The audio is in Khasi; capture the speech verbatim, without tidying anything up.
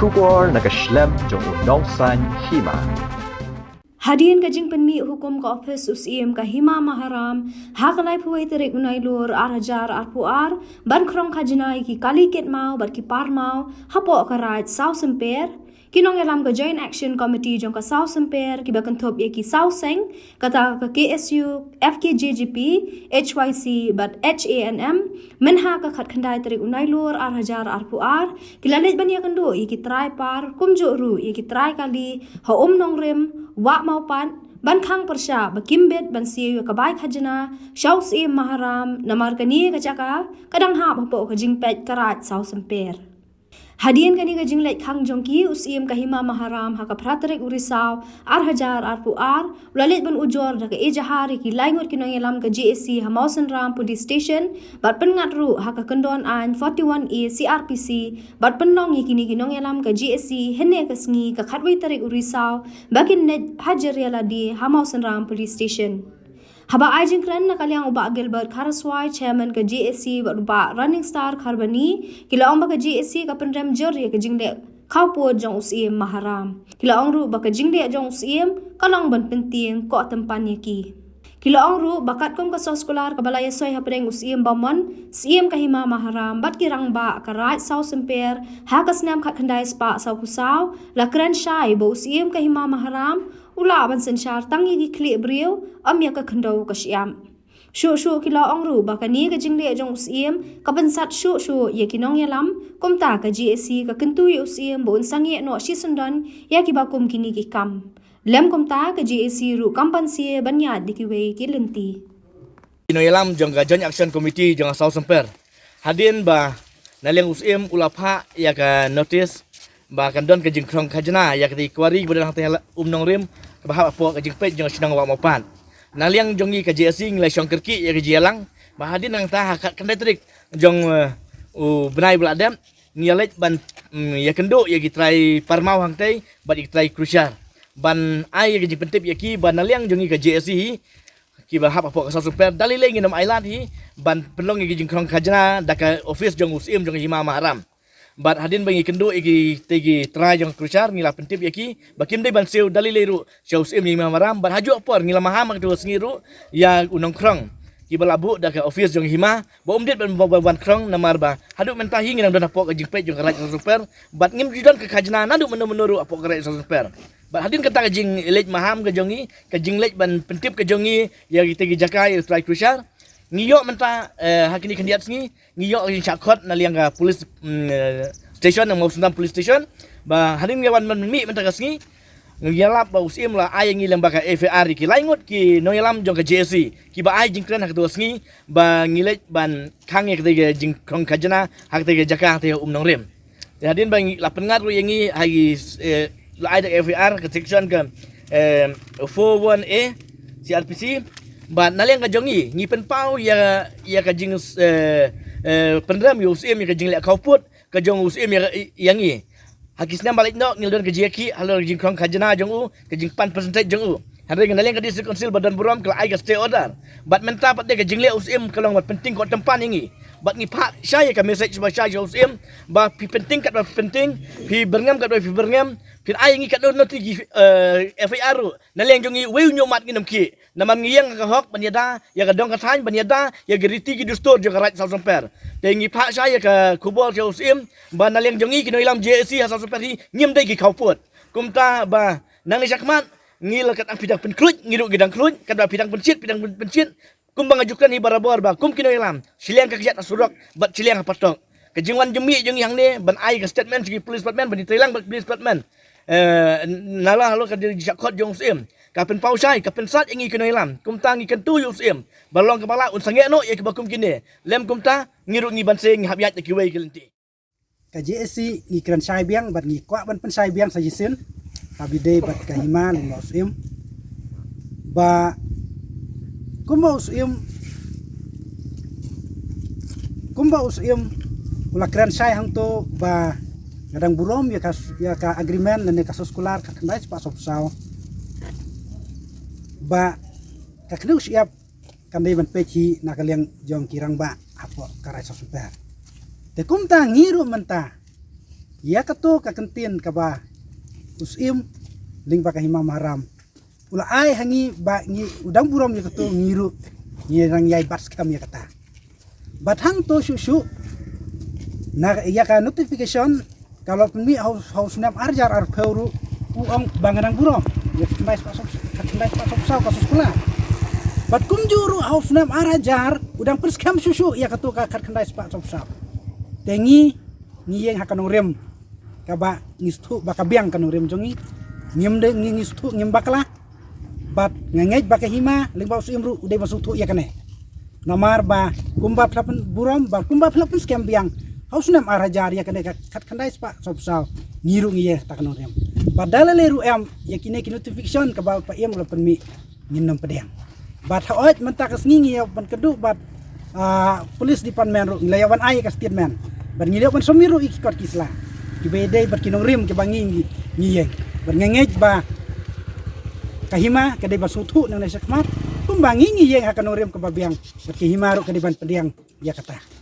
Khubor na ka shlem jong u nongsaiñ hima. Hadien ka jingpynmih hukum ka ophis u Syiem ka Hima Maharam ha ka laiphew wei tarik u Nailur ar hajar arphew ar ban khrong khajna ïa ki kali kit maw bad ki par maw hapoh ka Raid Saw Symper, ki nongïalam ka Joint Action Committee jong ka Saw Symper kiba kynthup ïa ki saw seng, kata ka K S U, F K J G P, H Y C bad H A N M, mynha ka khatkhyndai tarik u Nailur ar hajar arphew ar, ki la leit ban ïakynduh ïa ki trai par kumjuh ruh ïa ki trai kali ha Umnongrim, Wah Mawpat, ban khang pyrshah ba kim bit ban siew ïa ka bai khajna sha u Syiem Maharam, namar kane ka jaka ka dang hap hapoh ka jingpeit ka Raid Saw Symper. Hadien kane ka jingleit khang jong ki, u Syiem ka Hima Maharam ha ka phra tarik u Risaw ar hajar arphew ar u la leit ban ujor da ka ejahar ïa ki laingut ki nongïalam ka J A C ha Mawsynram Police Station bad pynngat ruh ha ka kyndon aiñ forty-one A C R P C bad pynlong ïa kine ki nongïalam ka J A C hynne ka sngi ka khatwei tarik u Risaw ba kin leit hajir ïalade ha Mawsynram Police Station. Haba ai jingkren na ka liang u Bah Gilbert Kharaswai, Chairman ka J A C bad u Bah Running Star Kharbani, ki la ong ba ka J A C ka pynrem jur ïa ka jingleh khawpud jong u Syiem Maharam. Ki la ong ruh ba ka jingleh jong u Syiem ka long ban pyntieng koh tympan ïa ki. Ki la ong ruh ba katkum ka soskular kaba la ïasoi hapdeng u Syiem Bamon, Syiem ka Hima Maharam bad ki rangbah ka Raid Saw Symper ha ka snem khatkhyndai spah sawphew saw, la kren shai ba u Syiem ka Hima Maharam u lah ban synshar tang ïa ki khlieh briew, ym ïa ka khyndew ka shyiap. Shuh shuh ki la ong ruh ba kane ka jingleh jong u Syiem ka pynsat shuh shuh ïa ki nongïalam, kumta ka J A C ka kyntu ïa u Syiem ba un sangeh noh shisyndon ïa kiba kum kine ki kam. Lem kumta ka J A C ruh kam pan sie ban ïaid da kiwei ki lynti. Ki nongïalam jong ka Joint Action Committee jong ka Saw Symper, hadien ba na liang u Syiem u la phah ïa ka notice ba kan don ka jingkhrong khajna ïa ka kwari ba don hangta ha Umnongrim kaba hap hapoh ka jingpeit jong ka shnong Wah Mawpat. Na liang jong ngi ka J A C ngi la shong kyrkieh ïa ka jingïalang ba hadien nangta ha ka khatkhyndai tarik jong, eh, u bnai ba la dep, ngi ïa leit ban, mm, ïakynduh ïa ki trai parmaw hangtei bad ïa ki trai crusher ban ai ïa ka jingpyntip ïa ki ba na liang jong ngi ka J A C hi, kiba hap hapoh ka Saw Symper, da lei lei ngin ym ailad hi ban pynlong ïa ki jingkhrong khajna da ka office jong u Syiem jong ka Hima Maharam. Bad hadien ba ngi kynduh ïa kitei ki trai jong ka crusher, ngi la pyntip ïa ki ba kim dei ban siew da lei lei ruh sha u Syiem jong ka Hima Maharam. Bad ha juh por ngi la maham ha katei ka sngi ruh ïa u nongkhrong kiba la buh da ka office jong ka Hima ba um dei ban, ban, ban khrong, namar ba haduh mynta hi ngi nang don hapoh ka jingpeit jong ka Raid Saw Symper bad ngim ju don ka khajna naduh mynno mynno ruh hapoh ka Raid Saw Symper. Bad hadien kata ka jingleit maham ka jong ngi, ka jingleit ban pyntip ka jong ngi ïa kitei ki jaka ïa u trai crusher, ngi ïoh mynta, eh, ha kine khyndiat sngi ngi ïoh ka jingshah khot na liang ka police, mm, eh, station, na Mawsynram Police Station, ba hadien ngi wan mynta ka sngi ngi ïalap ba u Syiem u la ai ïa ngi lyngba ka F I R ïa ki laingut ki nongïalam jong ka J A C kiba ai jingkren ha katei ka sngi ba ngi leit ban khang ïa katei ka jingkhrong khajna ha katei ka jaka, ha katei ka Umnongrim. Te hadien ba ngi la pynngat ruh ïa ngi ha ki, eh, la ai da F I R ka section ka, eh, four one A C R P C. Bad na liang ka jong ngi ngi pynpaw ïa, ïa ka jing, eh, eh, pynrem ïa u Syiem ïa ka jingleh khawpud ka jong u Syiem ïa, ïa ngi. Ha ki snem ba la leit noh ngi la don ka jingïakhih halor ka jingkhrong khajna jong u, ka jingpan percentage jong u. Hynrei na liang ka District Council ba don burom ka la ai ka stay order. Bad mynta pat de ka jingleh u Syiem ka long ban pyntieng koh tympan ïa ngi. Bad ngi phah shai ïa ka message ba shai sha u Syiem ba phi pyntieng katba phi pyntieng, phi byrngem katba phi byrngem, phin ai ïa ngi katno noti ki, eh, F I R ruh. Na liang jong ngi wei u ñiuhmat ngin ym khih. Namar ngi ïeng ha ka hok ban ïada ïa ka dong ka thaiñ, ban ïada ïa ki riti ki dustur jong ka Raid Saw Symper. Te ngi phah shai ïa ka khubor sha u Syiem ba na liang jong ngi ki nongïalam J A C ha Saw Symper hi ngim dei ki khawpud. Kumta ba nangne shakhmat ngi la, katba phi dang pynkhluit ngi ruh ngi dang khluit, katba phi dang pynshit phi dang pyn-, pynshit. Kumba nga ju kren hi barabor ba kum ki nongïalam, shiliang ka kjat ha surok bad shiliang ha patok. Ka jingwan jingmih jong ngi hangne ban ai ka statement sha ki police department, ban ïatreilang bad police department, eh, na la halor ka jingshah khot jong u Syiem, ka pynpaw shai, ka pynsat ïa ngi ki nongïalam. Kumta ngi kyntu ïa u Syiem ba long kaba lah un sangeh noh ïa kiba kum kine. Lem kumta ngi ruh ngi banse ngi hap ïaid da kiwei ki lynti. Ka J A C ngi kren shai biang bad ngi kwah ban pynshai biang sa shisien, haba ïadei bad ka Hima lyngba u Syiem, ba kumba u Syiem, kumba u Syiem u la kren shai hangto ba nga dang burom ïa ka, ïa ka agreement lane ka soskular khatkhyndai spah sawphew saw, ba ka khyndew shyiap kan dei ban peit hi na ka liang jong ki rangbah hapoh ka Raid Saw Symper. Te kumta ngi ruh mynta Ïa kato ka kyntien kaba u Syiem lyngba ka Hima Maharam u la ai ha ngi ba ngi u dang burom ïa kato, ngi ruh ngi dang ïai bat skhem ïa kata. Bad hangto shuh shuh na ïa ka notification ka la pynmih ha u snem ar hajar arphew ruh u ong ba nga dang burom ïa ka khatkhyndai spah sawphew, khatkhyndai spah sawphew saw ka soskular. Bad kumjuh ruh ha u snem ar hajar u dang pynskhem shuh shuh ïa kato ka khatkhyndai spah sawphew saw. Te ngi ngi ïeng ha ka nongrim kaba ngi sngewthuh ba ka biang ka nongrim jong ngi. Ngim dei ngi, ngi sngewthuh ngim bakla. Bad nga ngeit ba ka Hima lyngba u Syiem ruh u dei ban sngewthuh ïa kane. Namar ba kumba phi la pynburom ba kumba phi la pynskhem biang ha u snem ar hajar ïa kane ka khatkhyndai spah sawphew saw, ngi ruh ngi ïeng ha ka nongrim. Bad da lei lei ruh em ïa kine ki notification kaba u Syiem u la pynmih ngin nym pdiang. Bad hooid mynta ka sngi ngi ïa ban kynduh bad ah, police department ruh ngi la ïa ban ai ka statement. Bad ngi la ïa ban submit ruh ïa ki kot ki sla kiba ïadei bad ki nongrim kiba ngi ngi, ngi ïeng. Bad nga ngeit ba ka Hima ka dei ban sngewthuh nangne shakhmat kumba ngi ngi ïeng ha ka nongrim kaba biang, bad ka Hima ruh ka dei ban pdiang ïa kata.